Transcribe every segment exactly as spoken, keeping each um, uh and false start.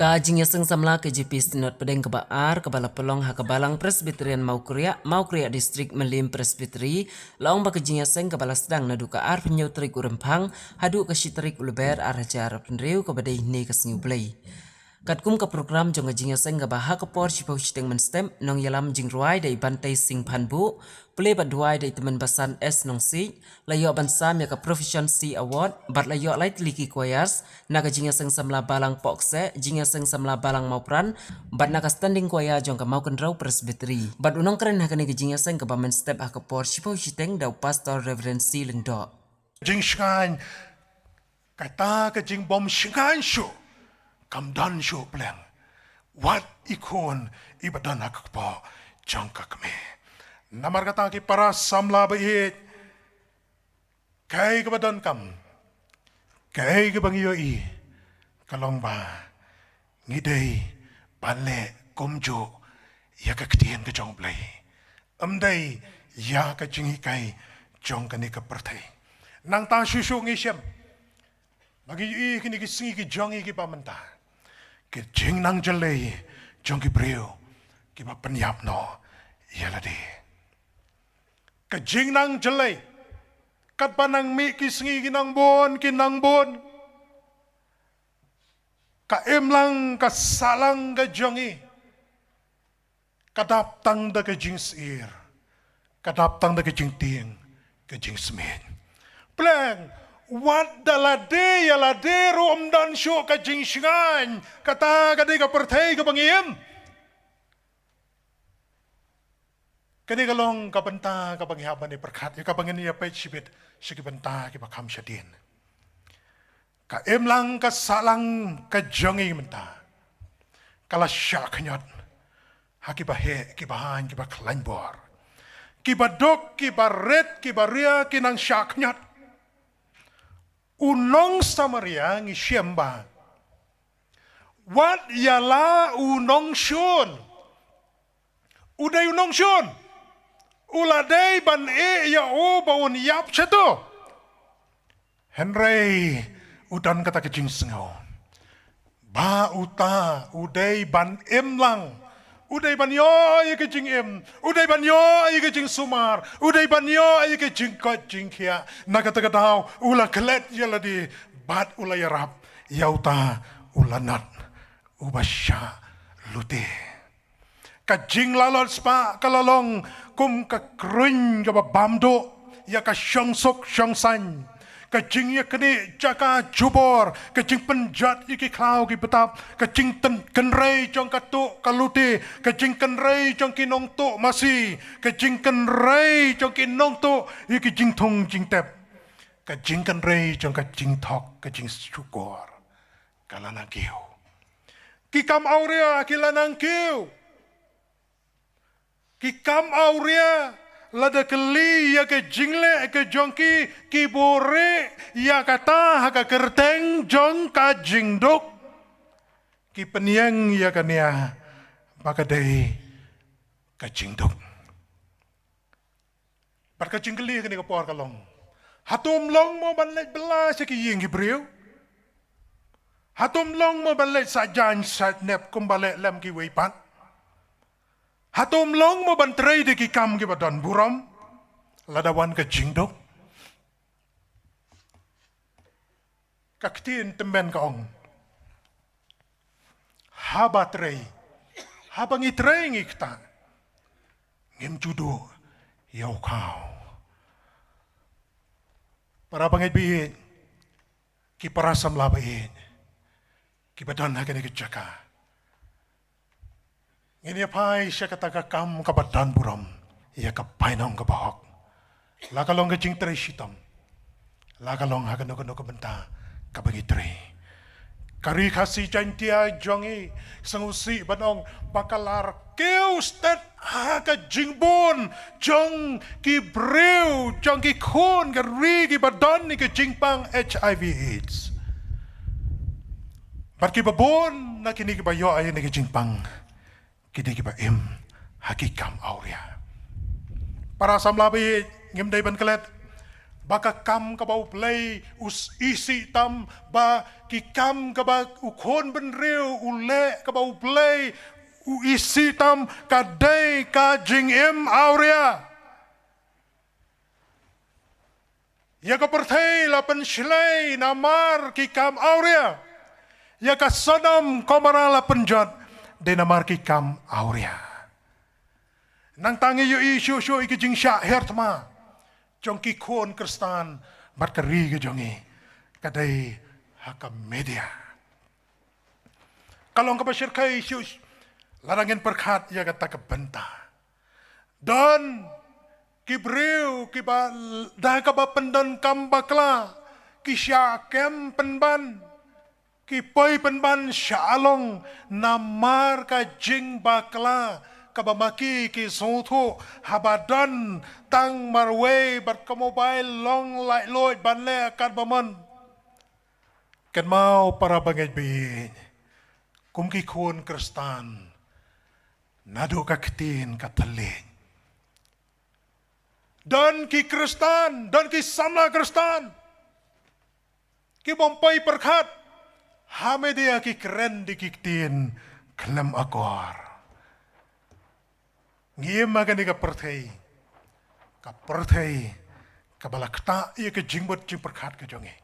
Ka jingïaseng samla K J P Synod Pdeng kaba ar kaba la pynlong ha ka Balang Presbyterian Mawkriah, Mawkriah District, Mylliem Presbytery, la ong ba ka jingïaseng kaba la sdang naduh ka arphew tarik u Rymphang haduh ka shi tarik u Lber ar hajar arphew hynriew, kaba dei hynne ka sngi U Blei. Katkum ka program jong ka jingïaseng kaba ha ka por shiphew shiteng mynstep, nongïalam jingrwai dei Bantei Singh Phanbuh, pule bad duwai dei Tymmen Basan S Nongsiej, la ïoh ban sam ïa ka Proficiency Award, bad la ïoh lai tylli ki choirs na ka jingïaseng samla Balang Pohkseh, jingïaseng samla Balang Mawpran, bad na ka Standing Choir jong ka Mawkynrew Presbytery. Bad u nongkren ha kane ka jingïaseng kaba mynstep ha ka por shiphew shiteng da u Pastor Reverend C Lyngdoh. Jingshngaiñ, kata ka jingbym shngaiñ shuh kam don shuh pleng wat i khun iba don ha ka kpoh jong ka kmie. Namar kata ki para samla ba ïeit, kaei kaba donkam, kaei kaba ngi ïohi, ka long ba ngi dei ban leh kumjuh ïa ka ktien ka jong U Blei, ym dei ïa ka jinghikai jong kane ka pyrthei. Nangta shuh shuh ngi shem ba ngi ïohi kine ki sngi ki jong ngi kiba mynta, ki jingnang jyllei jong ki briew kiba pynïap noh ïa lade. Ka jingnang jyllei, katba nang mih ki sngi ki nang bun, ki nang bun, ka imlang ka sahlang ka jong ngi ka dap tang da ka jingsyier, ka dap tang da ka jingtieng, ka jingsmiej. Pleng wat da lade ïa lade ruh ym don shuh ka jingshngaiñ, kata ka dei ka pyrthei kaba ngi im. Kane ka long ka bynta kaba ngi hap ban ïa pyrkhat ïa ka, kaba ngin ïa peit shibit sha ki bynta kiba kham shadien. Ka imlang ka sahlang ka jong ngi mynta ka la shah khñiot ha kiba heh, kiba haiñ, kiba khlaiñ bor, kiba duk, kiba rit, kiba ria ki nang shah khñiot. U nong Samaria ngi shem ba wat ïa la u nongshun. U dei u nongshun. U la dei ban ïeh ïa u ba un ïap shato. Hynrei u don kata ka jingsngew ba uta u dei ban im lang. U dei ban ïoh ïa ka jingim. U dei ban ïoh ïa ka jingsumar. U dei ban ïoh ïa ka jingkoit jingkhiah. Na kata ka daw u la klet ïa lade bad u la ïarap ïa uta u lanot uba shah lute. Ka jinglalot spah ka la long kum ka kruiñ kaba bam duh ïa ka shongsuk shongsaiñ. Ka jingïaknieh jaka jubor, ka jingpynjot ïa ki khlaw ki btap, ka jingkynrei jong ka tuh ka lute, ka jingkynrei jong ki nongtuh masi, ka jingkynrei jong ki nongtuh ïa ki jingthung jingtep, ka jingkynrei jong ka jingthok ka jingshukor. Ka la nang kiew. Ki kam awria ki la nang kiew. Ki kam awria lada kylli ïa ka jingleh ka jong ki, ki buhrieh ïa kata ha ka kyrteng jong ka jingduk. Ki pynïeng ïa ka nia ba ka dei ka jingduk. Bad ka jingkylli kane ka por ka long, hato ym long mo ban leit bylla sha ki ïing ki briew? Hato ym long mo ban leit sah jaiñ sah nep kumba leh lem kiwei pat? Hato ym long mo ban trei da ki kam kiba don burom lada wan ka jingduk? Ka ktien tymmen ka ong, haba trei, haba ngi trei ngi ktah, ngim ju duh ïa u khaw. Para bangeit ba ïeit, ki para samla ba ïeit kiba don ha kane ka jaka, ngin ïa phai sha kata ka kam kaba don burom ïa ka bainong kaba hok. La ka long ka jingtrei shitom, la ka long ha kano kano ka bynta kaba ngi trei. Ka Ri Khasi Jaiñtia jong ngi sngewsih ban ong ba ka la rkiew stet ha ka jingbun jong ki briew, jong ki khun ka ri kiba don ïa ka jingpang H I V AIDS. Bad kiba bun na kine kiba ïoh ïa kane ka jingpang ki dei kiba im ha ki kam awria. Para samla ba ïeit, ngim dei ban klet ba ka kam kaba U Blei u isih tam, ba ki kam kaba u khun bynriew u leh kaba U Blei u isih tam, ka dei ka jingim awria. Ïa ka pyrthei la pynshlei namar ki kam awria. Ïa ka Sodom Gomorrah la pynjot dei namar ki kam awria. Nangta ngi ïohi shuh shuh ïa ki jingshah hiar thma jong ki khun Khristan bad ka ri ka jong ngi, ka dei ha ka media. Ka long kaba shyrkhei shuh lada ngin pyrkhat ïa kata ka bynta. Don ki briew kiba da kaba pyndonkam bakla, ki shah kem pynban, ki poi pynban sha along namar ka jingbakla kaba ma ki ki sngewthuh haba don tang marwei bad ka mobile long laitluid ban leh katba mon. Kynmaw para bangeit baieit, kum ki khun Khristan, naduh ka ktien ka thylliej, don ki Khristan, don ki samla Khristan kibym poi pyrkhat ha media, ki kren da ki ktien khlem akor. Ngi im ha kane ka pyrthei, ka pyrthei kaba la ktah ïa ka jingmut jingpyrkhat ka jong ngi.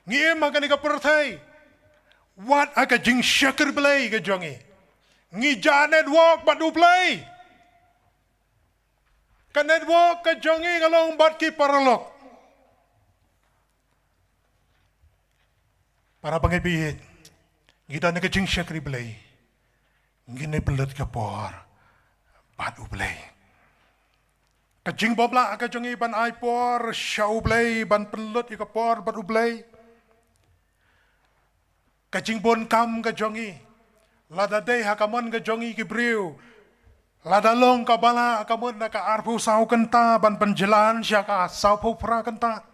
Ngi im ha kane ka pyrthei wat ha ka jingshakri Blei ka jong ngi. Ngi jah network bad U Blei. Ka network ka jong ngi ka long bad ki paralok. Para bangeit baieit, ngi don ha ka jingshakri Blei, ngin ym pynlut ka por bad U Blei. Ka jingbymlah ka jong ngi ban ai por sha U Blei, ban pynlut ïa ka por bad U Blei. Ka jingbun kam ka jong ngi, lada dei ha ka mon ka jong ngi ki briew, lada long kaba lah ka mut na ka arphew saw kynta ban pynjlan sha ka sawphew phra kynta.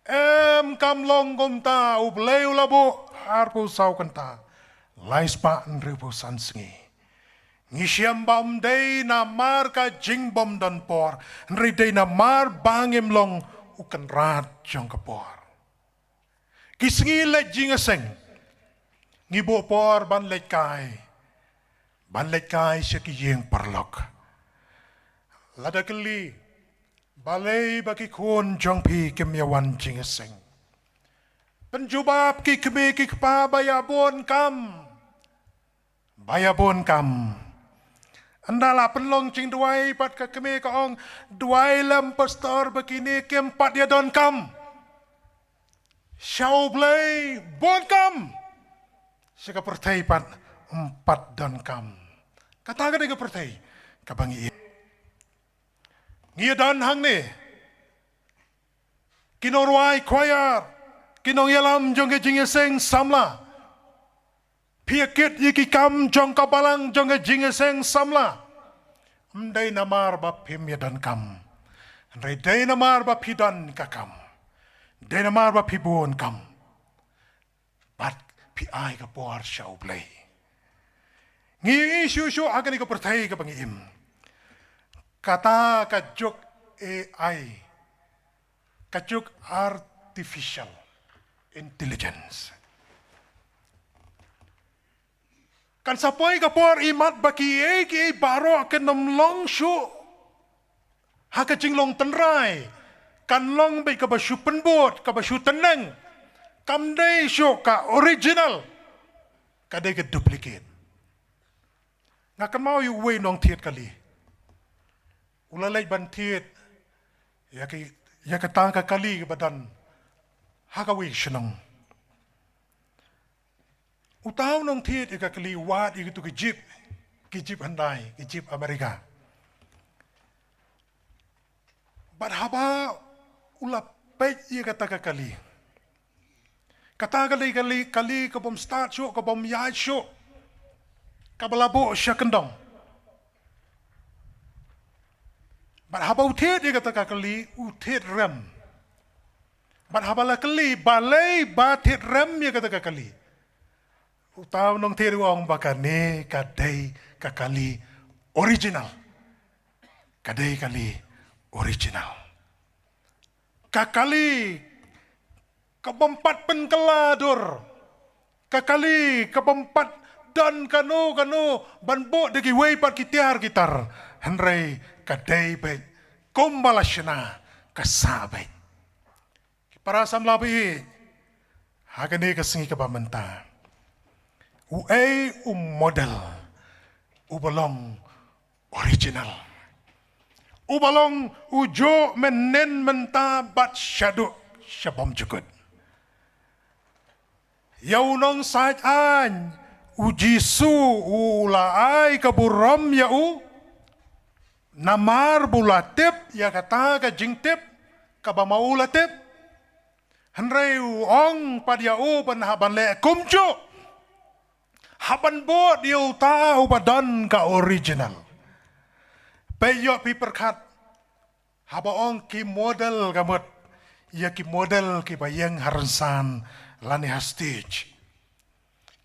Em, kam long kumta, U Blei u la buh arphew saw kynta, lai spah hynriewphew san sngi. Ngi shem ba ym dei namar ka jingbym don por, hynrei dei namar ba ngim long u kynrad jong ka por. Ki sngi leit jingïaseng, ngi buh por ban leit kai, ban leit kai sha ki ïing paralok. Lada kylli, balei ba ki khun jong phi kim ïa wan jingïaseng? Pynjubab, ki kmie ki kpa ba ïa bun kam. Ba ïa bun kam. Ynda la pynlong jingduwai pat ka kmie ka ong, duwai lem pastor ba kine kim pat ïa don kam. Sha U Blei bun kam, sha ka pyrthei pat ym pat don kam. Kata ka dei ka pyrthei kaba ngi ïa, ngi ïa don hangne. Ki nongrwai choir, ki nongïalam jong ka jingïaseng samla, phi ïa kit ïa ki kam jong ka balang jong ka jingïaseng samla. Ym dei namar ba phim ïa don kam, hynrei dei namar ba phi don ka kam, dei namar ba phi bun kam. Bad phi ai ka por sha U Blei. Ngi ïohi shuh shuh ha kane ka pyrthei kaba ngi im. Kata ka juk A I, ka juk artificial intelligence, kan sa poi ka por imat ba kiei kiei baroh kin ym long shuh ha ka jinglong tynrai, kan long beit kaba shu pynbud, kaba shu tyneng. Kam dei shuh ka original, ka dei ka duplicate. Nga kynmaw ïa uwei u nongthied kali, u la leit ban thied ïa ki, ïa kata ka kali kaba don ha kawei ka shnong. Uta u nongthied ïa ka kali u wad ïa kitu ki jeep, ki jeep Hyundai, ki jeep America. Bad haba u la peit ïa kata ka kali, kata ka kali, kali, kali kabym start shuh, kabym ïaid shuh, kaba la buh sha kyndong. Bad haba u thied ïa kata ka kali, u thied rem. Bad haba la kylli balei ba thied rem ïa kata ka kali, uta u nongthied u ong ba kane ka dei ka kali original. Ka dei kali original. Ka kali ka bym pat pynkylla dur. Ka kali ka bym pat don kano kano ban buh da kiwei pat ki tiar ki tar. Hynrei ka dei beit kumba la shna ka sah beit. Ki para samla baieit, ha kane ka sngi kaba mynta, uei u model uba long original, uba long u juh mynnin mynta bad shaduh sha bymjukut? Ïa u nongsaid aiñ, u Jisu u la ai ka burom ïa u namar ba u la tip ïa kata ka jingtip kaba ma u la tip. Hynrei u ong pat ïa u ban hap ban leh kumjuh, hap ban bud ïa uta uba don ka original. Peit ïoh phi pyrkhat, haba ong ki model ka mut ïa ki model kiba ïeng ha rynsan lane ha stage.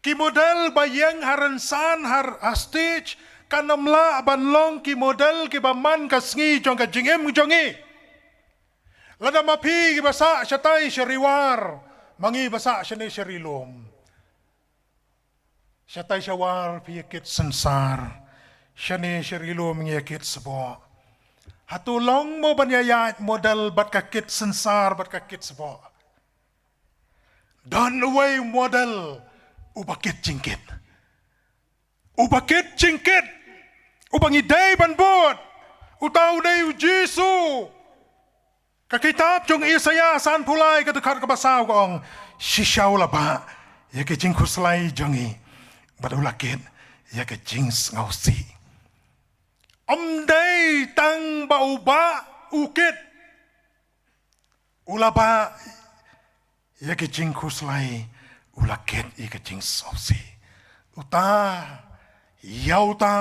Ki model ba ïeng ha rynsan ha stage kan ym lah ban long ki model kiba man ka sngi jong ka jingim jong ngi. Lada ma phi kiba sah shatai sha ri War, ma ngi ba sah shane sha ri Lum, shatai sha War phi ïa kit synsar, shane sha ri Lum ngi ïa kit sboh. Hato long mo ban ïa ïaid model bad ka kit synsar bad ka kit sboh? Don uwei u model uba kit jingkit, uba kit jingkit, uba ngi dei ban bud. Uta u dei u Jisu. Ka kitab jong Isaïah sanphew lai ka dkhot kaba saw ka ong, shisha u la bah ïa ki jingkhuslai jong ngi bad u la kit ïa ki jingsngewsih. Ym dei tang ba u bah u kit, u la bah ïa ki jingkhuslai, u la kit ïa ki jingsngewsih. Uta, ïa uta,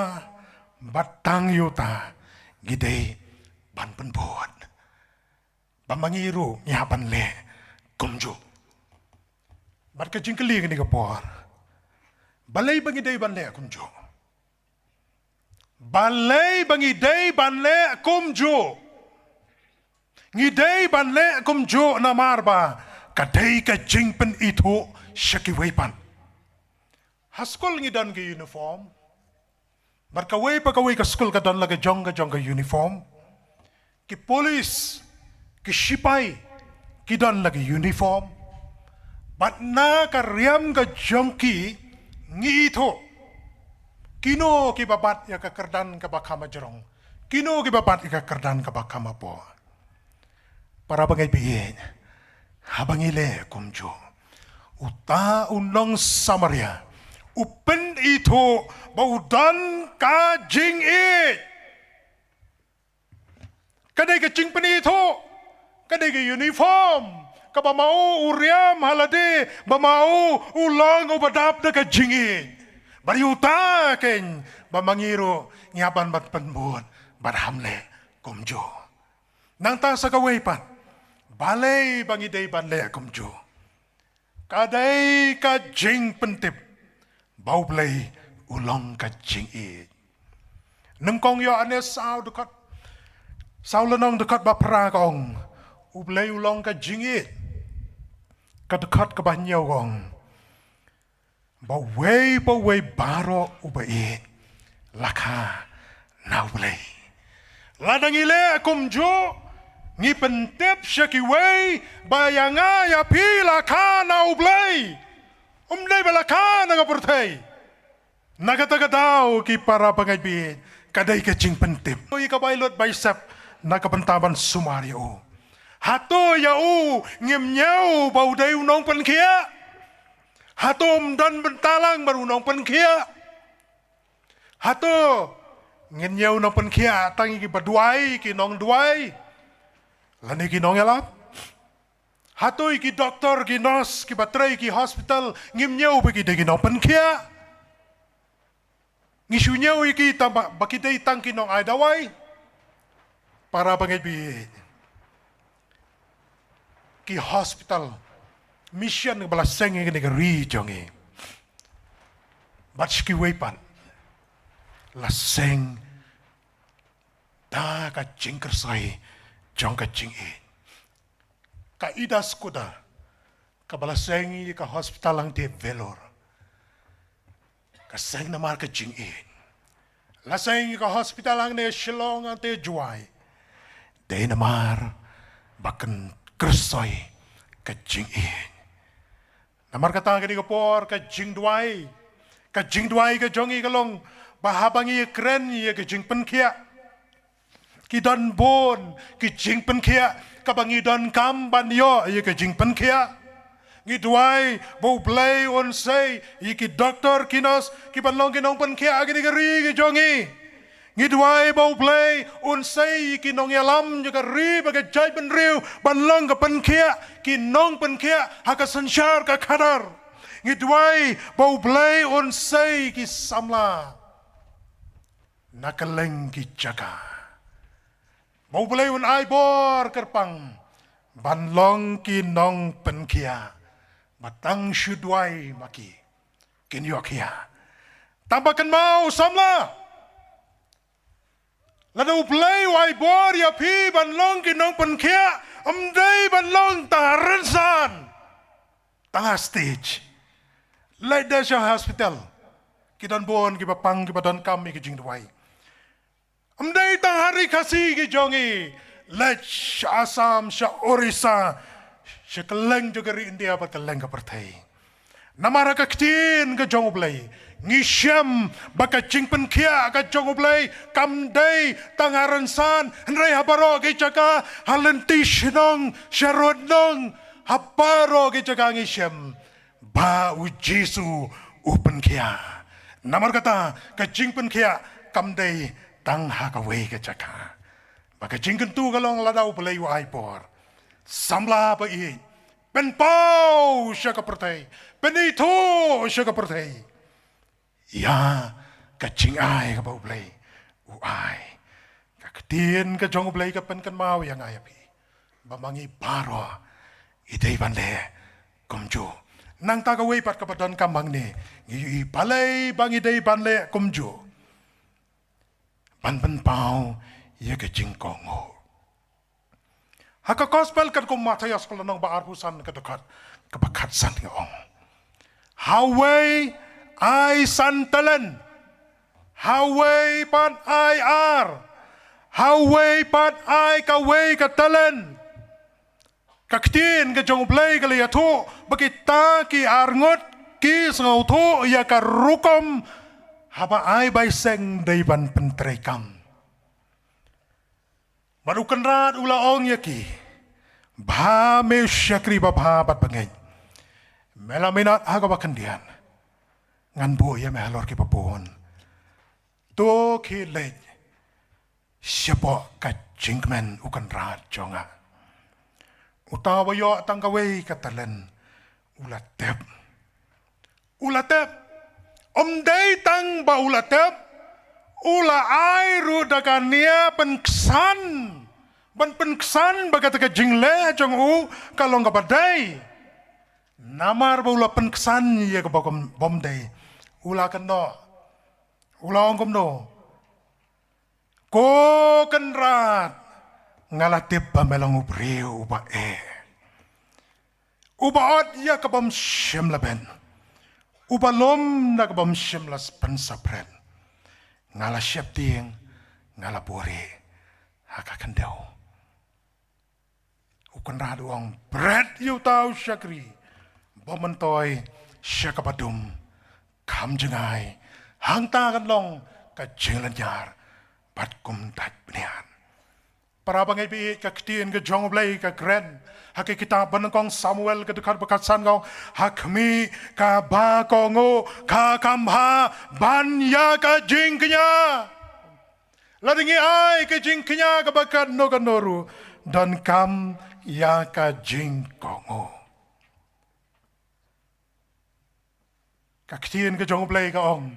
bad tang ïa uta ngi dei ban pynbud. Ba ma ngi ruh ngi hap ban leh kumjuh. Bad ka jingkylli kane ka por, balei ba ngi dei ban leh kumjuh? Balei ba ngi dei ban leh kumjuh? Ngi dei ban leh kumjuh namar ba ka dei ka jingpynithuh sha kiwei pat. Ha skul ngi don ki uniform. Bad kawei pa kawei ka skul ka don la ka jong ka jong ka uniform. Ki pulis, ki shipai, ki don la ki uniform. Bad na ka riam ka jong ki ngi ithuh kino kiba bat ïa ka kyrdan kaba kham hajrong, kino kiba bat ïa ka kyrdan kaba kham hapoh. Para bangeit baieit, haba ngi leh kumjuh, uta u nong Samaria u pynithuh ba u don ka jingïeit. Ka dei ka jingpynithuh, ka dei ka uniform kaba ma u u riam ha lade, ba ma u u long uba dap da ka jingïeit. Bad ïa uta keiñ ba ma ngi ruh ngi hap ban pynbud bad ham leh kumjuh. Nangta sa kawei pat, balei ba ngi dei ban leh kumjuh? Ka dei ka jingpyntip ba U Blei u long ka jingïeit. Nyngkong Ïoannis saw dkhot, saw lynnong dkhot ba phra ka ong, U Blei u long ka jingïeit. Ka dkhot kaba hynñiew ka ong, ba uwei pa uwei baroh uba ïeit la kha na U Blei. Lada ngi leh kumjuh, ngi pyntip sha kiwei ba ïa nga ïa phi la kha na U Blei, ym dei ba la kha na ka pyrthei. Na kata ka daw ki para bangeit baieit, ka dei ka jingpyntip. Ïa ka bai lut bai sep na ka bynta ban sumar ïa u. Hato ïa u ngim ñiew ba u dei u nongpynkhiah? Hato ym don bynta lang bad u nongpynkhiah? Hato ngin ñiew nongpynkhiah tang ïa kiba duwai, ki nongduwai, lane ki nongïalap? Hato ïa ki doktor, ki nurse, kiba trei ki hospital, ngim ñiew ba ki dei ki nongpynkhiah? Ngi shu ñiew ïa ki tang ba, ba ki dei tang ki nongai dawai. Para bangeit baieit, ki hospital mission ba la seng ïa kane ka ri jong ngi, bad sha kiwei pat la seng da ka jingkyrsoi jong ka jingïeit. Ka Ida Scudder, kaba la seng ïa ka hospital hangtei Vellore, ka seng namar ka jingïeit. La seng ïa ka hospital hangne Shillong hangtei Jowai, dei namar ba kan kyrsoi ka jingïeit. Namar kata, kane ka por ka jingduwai, ka jingduwai ka jong ngi ka long ba haba ngi kren ïa ka jingpynkhiah, ki don bun ki jingpynkhiah kaba ngi donkam ban ïoh ïa ka jingpynkhiah. Ngi duwai ba U Blei un sei ïa ki doktor, ki nos, ki ban long ki nongpynkhiah ha kane ka ri ka jong ngi. Ngi duwai ba U Blei un sei ïa ki nongïalam jong ka ri bad ka jaitbynriew ban long ka pynkhiah, ki nongpynkhiah ha ka synshar ka khadar. Ngi duwai ba U Blei un sei ki samla na kylleng ki jaka, ba U Blei un ai bor kyrpang ban long ki nongpynkhiah, ba tang shu duwai ma ki kin ïoh khiah. Tang ba kynmaw samla, lada U Blei u ai bor ïa phi ban long ki nongpynkhiah, ym dei ban long tang ha rynsan, tang ha stage. Leit da sha hospital, ki don bun kiba pang kiba donkam ïa ki jingduwai. Ym dei tang ha ri Khasi ki jong ngi, leit sha Assam, sha Orissa, sha kylleng jong ka ri India bad kylleng ka pyrthei. Namar ha ka ktien ka jong U Blei ngi shem ba ka jingpynkhiah ka jong U Blei kam dei tang ha rynsan, hynrei ha baroh ki jaka, ha lynti shnong, sha rud nong, ha baroh ki jaka ngi shem ba U Jisu u pynkhiah. Namar kata, ka jingpynkhiah kam dei tang ha kawei ka jaka. Ba ka jingkyntu ka long, lada U Blei u ai bor, samla ba ïeit, pynpaw sha ka pyrthei, pynithuh sha ka pyrthei ïa ka jingai kaba U Blei u ai. Ka ktien ka jong U Blei ka pynkynmaw ïa nga ïa phi ba ma ngi baroh ngi dei ban leh kumjuh. Nangta kawei pat kaba donkam hangne, ngi ïohi balei ba ngi dei ban leh kumjuh, ban pynpaw ïa ka jingkohnguh. Ha ka Gospel katkum u Mathaios, ka lynnong ba arphew san, ka dkhot kaba khatsan, ka ong: Ha uwei ai san talent, ha uwei pat ai ar, ha uwei pat ai kawei ka talent. Ka ktien ka jong U Blei ka la ïathuh ba kita ki arngut ki sngewthuh ïa ka rukom haba ai bai seng dei ban pyntreikam. Bad u kynrad u la ong ïa ki: Bha me u shakri babha bad bangeit, me la minot ha kaba khyndiat, ngan buh ïa me halor kiba bun. To khie leit shapoh ka jingkmen u kynrad jong nga. Uta uba ïoh tang kawei ka talent u la tep. U la tep. Ym dei tang ba u la tep, u la ai ruh da ka nia pynksan, ban pynksan ba kata ka jingleh jong u ka long kaba dei. Namar ba u la pynksan ïa kaba bym, bym dei, u la kynnoh, u la ong kumno: Ko kynrad, nga la tip ba me long u briew uba eh, uba ot ïa ka bym shym la bit, uba lum na ka bym shym la pynsaphriang. Nga la sheptieng, nga la buhrieh ha ka khyndew. U kynrad u ong: Bret ïa uta u shakri ba myntoi sha kaba dum, kham jngai, hangta kan long ka jinglynñiar bad kumta bniat. Para bangeit ba ïeit, ka ktien ka jong U Blei ka kren ha ka kitab banyngkong Samuel ka dkhot ba khatsan, ka ong: Ha khmih kaba kohnguh ka kham bha ban ïa ka jingkñia. Lada ngi ai ka jingkñia kaba katno katno ruh, donkam ïa ka jingkohnguh. Ka ktien ka jong U Blei ka ong,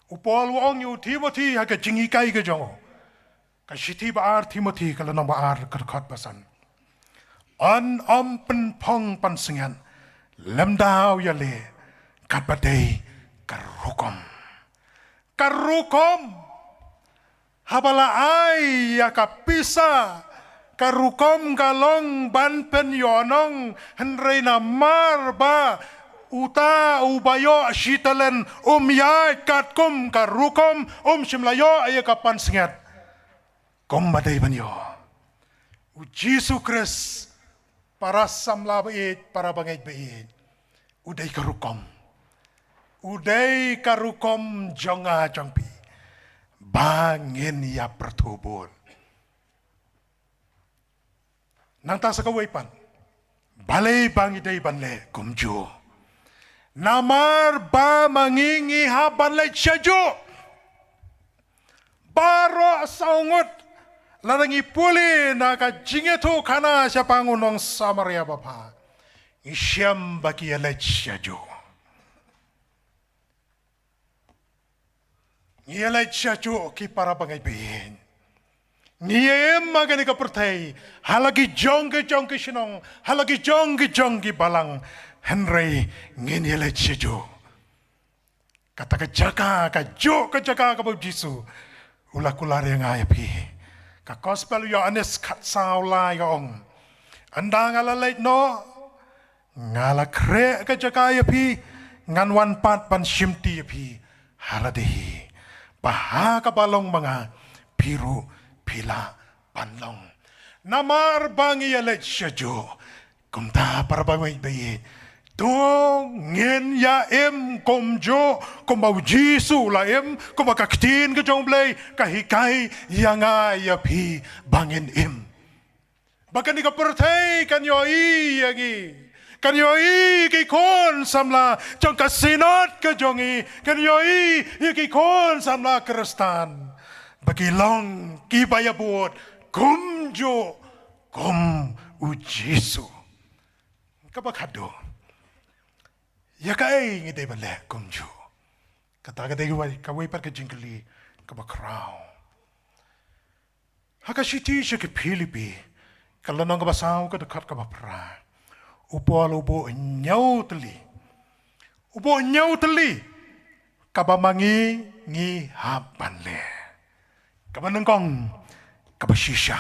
u Paul u ong ïa u Timothi ha ka jinghikai ka jong u, ka shithi ba ar Timothi ka lynnong ba ar ka dkhot ba san: Yn ym pynphong pynsngiat, lymda u ïaleh katba dei ka rukom. Ka rukom. Haba la ai ïa ka pisa Ka rukom ka long ban pynïohnong, hynrei namar ba uta uba ïoh shi talen um ïaid katkum ka rukom, um shym la ïoh ïa ka pansngiat kumba dei ban ïoh. U Jisu Khrist, para samla ba ïeit, para bangeit ba ïeit, u dei ka rukom. U dei ka rukom jong nga jong phi ba ngin ïa pyrthuh bud. Nangta sa kawei pat, balei ba ngi dei ban leh kumjuh? Namar ba ma ngi ngi hap ban leit shajuh. Baroh saw ngut, lada ngi pule na ka jingïathuhkhana shaphang u nong Samaria babha, ngi shem ba ki ïaleit shajuh. Ngi ïaleit shajuh, ki para bangeit ba ïeit. Ngi ïa im ha kane ka pyrthei ha la ki jong ki jong ki shnong, ha la ki jong ki jong ki balang, hynrei ngin ïaleit shajuh. Kata ka jaka, kajuh ka jaka kaba u Jisu u la kular ïa nga ïa phi. Ka Gospel u Ïoannis khatsaw lai ka ong, ynda nga la leit noh, nga la khreh ka jaka ïa phi, ngan wan pat ban shimti ïa phi ha lade hi, ba ha kaba long ma nga, phi ruh phi lah ban long. Namar ba ngi ïaleit shajuh, kumta para bangeit ba ïeit, to ngin ïa im kumjuh kumba u Jisu u la im, kumba ka ktien ka jong u Blei ka hikai ïa nga ïa phi ba ngin im. Ba kane ka pyrthei kan ïohi ïa ngi, kan ïohi ki khun samla jong ka Synod ka jong ngi, kan ïohi ïa ki khun samla Khristan ba ki long kiba ïabud kumjuh kum u Jisu. Kaba khadduh, ïa kaei ngi dei ban leh kumjuh? Kata ka dei kawei, kawei pat ka jingkylli kaba khraw. Ha ka shithi sha ki Philippi, ka lynnong kaba saw, ka dkhot kaba phra, u Paul u buh hynñiew tylli, u buh hynñiew tylli kaba ma ngi ngi hap ban leh. Kaba nyngkong, kaba shisha.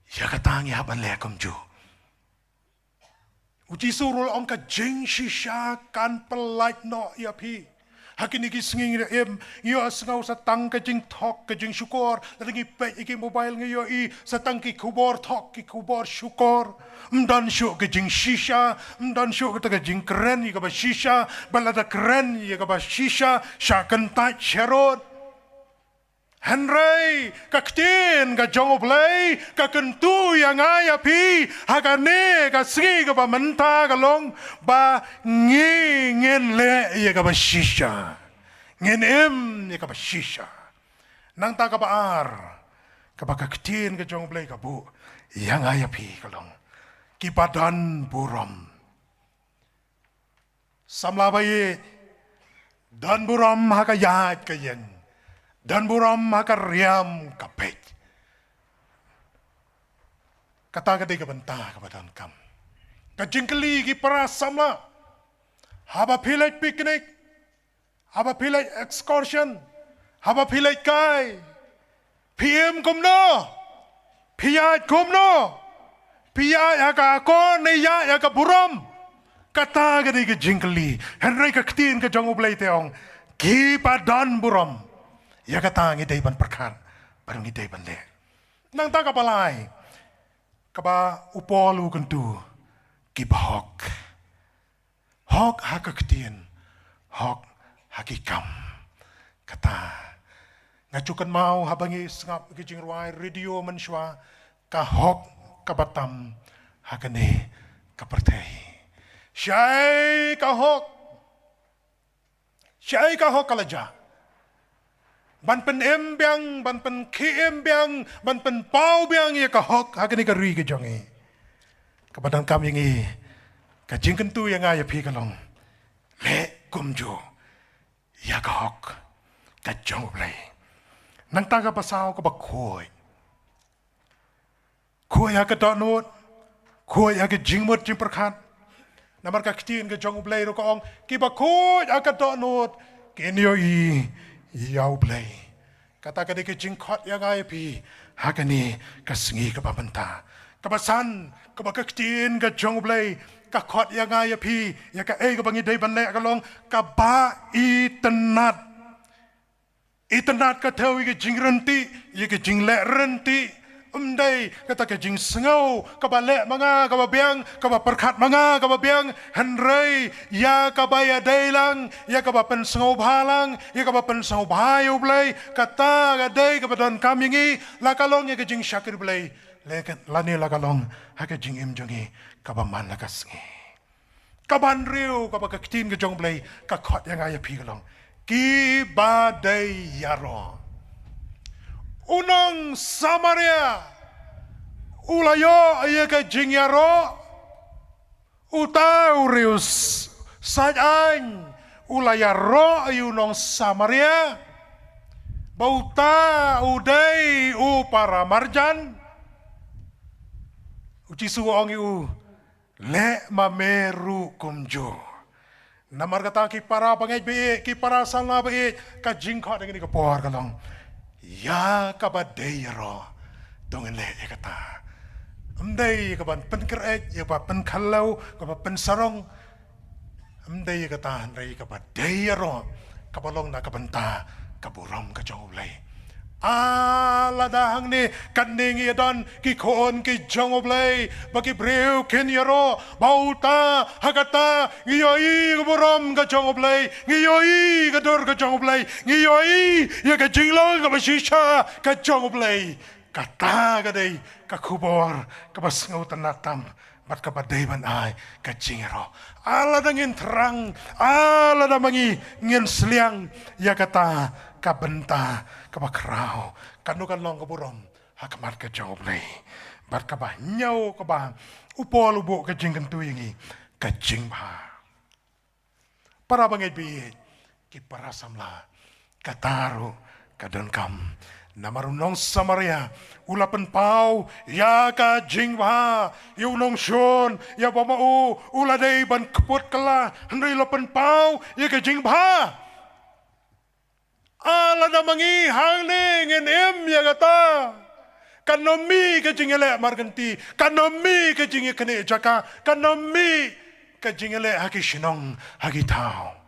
Ïa kata ngi hap ban leh kumjuh. U Jisu ruh u la ong ka jingshisha kan pyllait noh ïa phi. Ha kine ki sngi ngi im, ngi ïohsngew sa tang ka jingthok ka jingshukor, lada ngi peit ïa ki mobile ngi ïohi sa tang ki khubor thok, ki khubor shukor. Ym don shuh ka jingshisha, ym don shuh kata ka jingkren ïa kaba shisha, ba lada kren ïa kaba shisha, shah kyntait sharud. Hynrei ka ktien ka jong U Blei ka kyntu ïa nga ïa phi ha kane ka sngi kaba mynta ka long ba ngi ngin leh ïa kaba shisha. Ngin im ïa kaba shisha. Nangta kaba ar, kaba ka ktien ka jong U Blei ka buh ïa nga ïa phi ka long, kiba don burom. Samla ba ïeit, don burom ha ka ïaid ka ïeng, don burom ha ka riam ka peit. Kata ka dei ka bynta kaba donkam. Ka jingkylli ki para samla, haba phi leit picnic, haba phi leit excursion, haba phi leit kai, phi im kumno? Phi ïaid kumno? Phi ïaid ha ka akor ne ïaid ha ka burom? Kata ka dei ka jingkylli. Hynrei ka ktien ka jong U Blei te ong, kiba don burom. Ïa kata ngi dei ban pyrkhat, bad ngi dei ban leh. Nangta kaba lai, kaba u Paul u kyntu, kiba hok. Hok ha ka ktien, hok ha ki kam. Kata, nga ju kynmaw haba ngi sngap ki jingrwai radio mynshuwa, ka hok kaba tam ha kane ka pyrthei. Shaei ka hok? Shaei ka hok ka la jah ban pynim biang, ban pynkhie im biang, ban pynpaw biang ïa ka hok ha kane ka ri ka jong ngi? Kaba donkam ïa ngi, ka jingkyntu ïa nga ïa phi ka long, leh kumjuh ïa ka hok ka jong U Blei. Nangta kaba saw, kaba khuid. Khuid ha ka dohnud, khuid ha ka jingmut jingpyrkhat. Namar ka ktien ka jong U Blei ruh ka ong, kiba khuid ha ka dohnud kin ïohi ïa U Blei. Kata ka dei ka jingkhot ïa nga ïa phi ha kane ka sngi kaba mynta. Kaba san, kaba ka ktien ka jong U Blei ka khot ïa nga ïa phi ïa kaei kaba ngi dei ban leh ka long kaba itynnad. Itynnad ka thew ïa ka jingryntih, ïa ka jingleh ryntih. Ym dei kata ka jingsngew kaba leh ma nga kaba biang, kaba pyrkhat ma nga kaba biang, hynrei ïa kaba ïadei lang, ïa kaba pynsngewbha lang, ïa kaba pynsngewbha ïa U Blei. Kata ka dei kaba donkam ïa ngi, la ka long ïa ka jingshakri Blei, lane la ka long ha ka jingim jong ngi kaba man la ka sngi. Kaba hynriew kaba ka ktien ka jong U Blei ka khot ïa nga ïa phi ka long kiba dei ïaroh. U nong Samaria u la ïoh ïa ka jingïaroh. Uta u riewsaitaiñ u la ïaroh ïa u nong Samaria ba uta u dei u paramarjan. U Jisu u ong ïa u, leh ma me ruh kumjuh. Namar kata ki para bangeit baieit, ki para samla baieit, ka jingkhot ha kane ka por ka long, ïa kaba dei ïaroh to ngin leh ïa kata. Ym dei ïa kaba pynkhreh, ïa kaba pynkhyndew, kaba pynsarong. Ym dei ïa kata, hynrei ïa kaba dei ïaroh, kaba long na ka bynta ka burom ka jong U Blei. Ah, lada hangne katne ngi ïa don ki khun ki jong U Blei ba ki briew kin ïaroh ba uta, ha kata ngi ïohi ka burom ka jong U Blei, ngi ïohi ka dur ka jong U Blei, ngi ïohi ïa ka jinglong kaba shisha ka jong U Blei. Kata ka dei ka khubor kaba sngewtynnad tam bad kaba dei ban ai ka jingïaroh. Ah lada ngin thrang, ah lada ma ngi ngin sliang ïa kata ka bynta kaba khraw, kano kan long ka burom ha khmat ka jong U Blei. Bad kaba hynñiew kaba u Paul u buh ka jingkyntu ïa ngi, ka jingbha. Para bangeit baieit, ki para samla, kata ruh ka donkam. Namar u nong Samaria u la pynpaw ïa ka jingbha, ïa u nongshun, ïa ba ma u u la dei ban kput kylla, hynrei u la pynpaw ïa ka jingbha. Ah lada ma ngi hangne ngin im ïa kata, kan ym mih ka jingïaleh markynti, kan ym mih ka jingïaknieh jaka, kan ym mih ka jingïaleh ha ki shnong, ha ki thaw.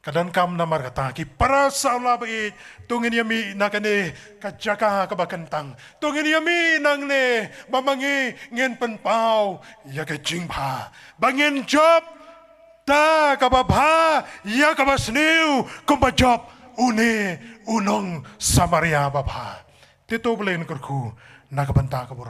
Ka donkam namar kata ki para samla baieit, to ngin ïa mih na kane ka jaka kaba kyntang. To ngin ïa mih nangne ba ma ngi ngin pynpaw ïa ka jingbha, ba ngin jop da kaba bha ïa kaba sniew kumba jop une u nong Samaria babha. Te to U Blei un kyrkhu na ka bynta ka burom.